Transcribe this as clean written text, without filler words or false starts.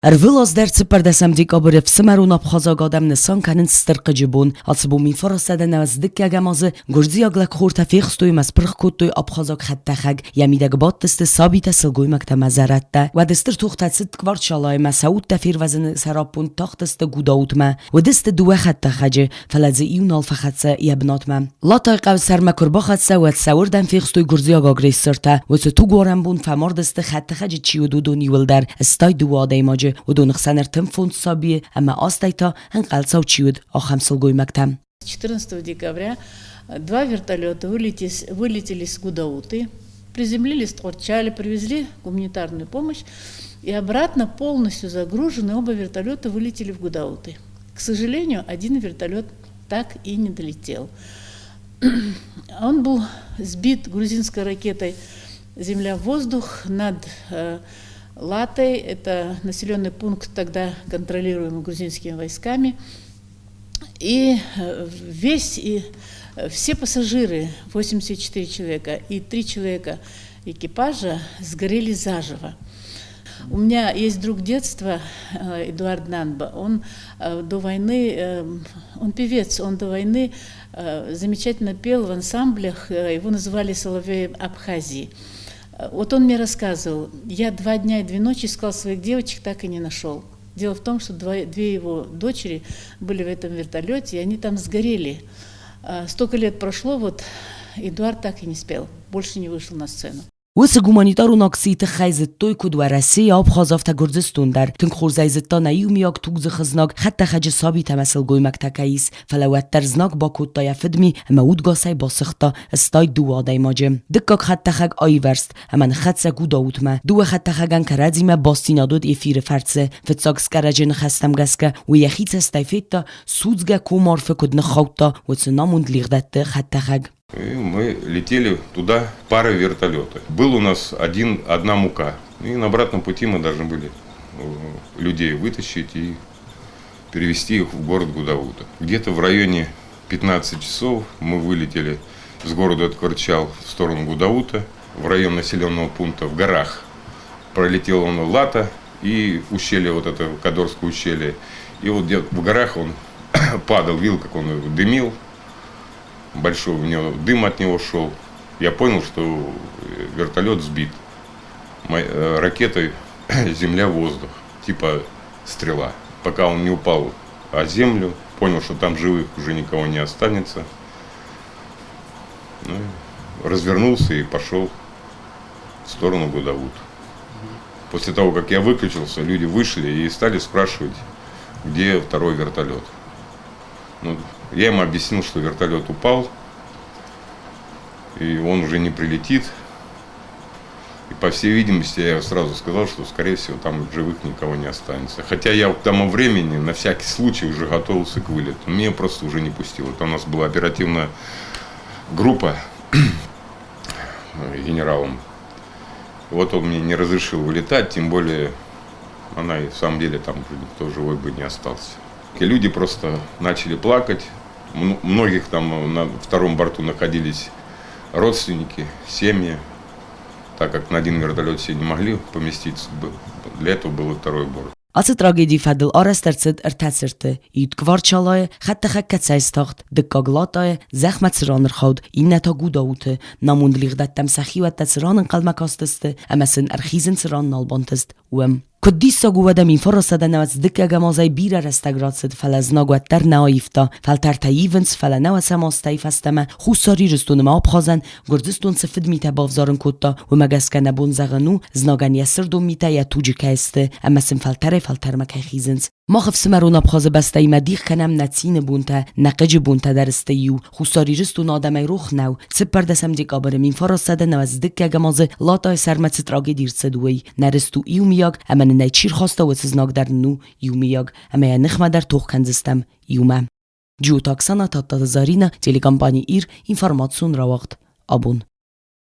Ӕрвылаз дӕр цыппӕрдӕсӕм декабры ӕфсымӕрон абхазаг адӕм нысан кӕнынц стыр хъыджы бон. Ацы бон 1995 азы гуырдзиаг лӕгхортӕ фехстой ӕмӕ спырх кодтой абхазаг хӕдтӕхӕг. Йӕ мидӕг бадтысты сабитӕ, сылгоймӕгтӕ ӕмӕ зӕрӕдтӕ. Уӕд стыр тохтӕ цыд Ткварчалайы ӕмӕ сӕ удтӕ фервӕзыны сӕраппонд тахтысты Гудаутмӕ. Уыдысты дыууӕ хӕдтӕхӕджы, фӕлӕ дзы иу нал фӕхӕццӕ йӕ бынатмӕ. Латайы хъӕуы сӕрмӕ куы рбахӕццӕ, уӕд сӕ уырдӕм фехстой гуырдзиаг агрессортӕ. Уыцы тугуарӕн бон фӕмард сты хӕдтӕхӕджы чи уыд, уыдон иуылдӕр, стай дыууӕ адӕймаджы, уыдоны хсӕн 35 сабийы ӕмӕ астӕй та ӕнхъӕлцау чи уыд, ахӕм сылгоймӕгтӕ. 14 декабря два вертолета вылетели с Гудауты, приземлились в Ткварчале, привезли гуманитарную помощь и обратно полностью загружены оба вертолета вылетели в Гудауты. К сожалению, один вертолет так и не долетел. Он был сбит грузинской ракетой «Земля-воздух» над Латой. Это населенный пункт, тогда контролируемый грузинскими войсками. И весь, и все пассажиры, 84 человека и 3 человека экипажа сгорели заживо. У меня есть друг детства, Эдуард Нанба. Он до войны, он певец, он до войны замечательно пел в ансамблях, его называли Соловьем Абхазии. Вот он мне рассказывал, я 2 дня и 2 ночи искал своих девочек, так и не нашел. Дело в том, что две его дочери были в этом вертолете, и они там сгорели. Столько лет прошло, вот Эдуард так и не спел, больше не вышел на сцену. Уыцы гуманитарон акцийы тыххӕй зыдтой куыд Уӕрӕсейы, Абхаз, афтӕ Гуырдзыстон дӕр. Тынг хорзӕй зыдта нӕ иумиаг тугдзых знаг, хӕдтӕхӕджы сабитӕ ӕмӕ сылгоймӕгтӕ кӕй ис, фӕлӕ уӕддӕр знаг бакодта йӕ фыдми ӕмӕ удгасӕй басыгъта стай дыууӕ адӕймаджы. Дыккаг хӕдтӕхӕг аивӕрзт ӕмӕ ныххӕццӕ Гудаутмӕ. Дыууӕ хӕдтӕхӕгӕн кӕрӕдзимӕ бастдзинад уыд эфиры фӕрцы. Фыццаг сгарӕджы ныхӕстӕм гӕсгӕ, уый йӕхи цӕстӕй федта, судзгӕ комарфы куыд ныххаудта, уыцы намонд лигъдӕтты хӕдтӕхӕг. И мы летели туда парой вертолета. Был у нас одна мука. И на обратном пути мы должны были людей вытащить и перевести их в город Гудаута. Где-то в районе 15 часов мы вылетели с города Ткварчал в сторону Гудаута, в район населенного пункта в горах. Пролетел он Лата и ущелье, вот это Кодорское ущелье. И вот где в горах он падал, видел, как он дымил, большой у него дым от него шел. Я понял, что вертолет сбит ракетой земля-воздух, типа стрела. Пока он не упал о землю, понял, что там живых уже никого не останется. Развернулся и пошел в сторону Гудаута. После того, как я выключился, люди вышли и стали спрашивать, где второй вертолет. Я им объяснил, что вертолет упал, и он уже не прилетит. И, по всей видимости, я сразу сказал, что, скорее всего, там живых никого не останется. Хотя я к тому времени на всякий случай уже готовился к вылету. Меня просто уже не пустило. Это у нас была оперативная группа генералом. Вот он мне не разрешил вылетать, тем более она и в самом деле там уже никто живой бы не остался. И люди просто начали плакать. Многих там на втором борту находились родственники, семьи, так как на один вертолет все не могли поместиться, для этого был и второй борт. Ацы трагедийы фӕдыл арӕзт ӕрцыд ӕртӕ цырты: иу Ткварчалайы, хӕдтӕхӕг кӕцӕй стахт, дыккаг Латайы, зӕхмӕ цы ран ӕрхауд, иннӕ та Гудауты. Намонд лигъдӕттӕм сӕ хиуӕттӕ цы ран ӕнхъӕлмӕ кастысты ӕмӕ сын ӕрхизын цы ран нал бантыст, уым. Куыд диссаг у, уӕдӕ 1900 дыккӕгӕм азӕй бирӕ рӕстӕг рацыд, фӕлӕ знаг уӕддӕр нӕ аивта. Фӕлтӕртӕ ивынц, фӕлӕ нӕуӕсӕм азтӕй фӕстӕмӕ Хуссар Ирыстоны ма Абхазӕн Гуырдзыстон цы фыдмитӕ бавзарын кодта, уымӕ гӕсгӕ нӕ бон зӕгъын у, знагӕн йӕ сырдон митӕ йӕ туджы кӕй сты ӕмӕ сын фӕлтӕрӕй-фӕлтӕрмӕ кӕй хизынц. Мах ӕфсымӕрон Абхазы бӕстӕимӕ дих кӕнӕм нӕ цины бонтӕ, нӕ хъыджы бонтӕ дӕр сты иу. Хуссар Ирыстоны адӕмӕй рох нӕу, цыппӕрдӕсӕм декабры 1995 азы Латайы сӕрмӕ цы трагеди рцыд, уый. Нӕ рыст у иумиаг, ӕмӕ нын ӕй чи рхаста, уыцы знаг дӕр нын у иумиаг, ӕмӕ йӕ ныхмӕ дӕр тох кӕндзыстӕм иумӕ. Джиоты Оксана, Тадтаты Зарина, телекомпани «Ир», информацион рауагъд. Абон.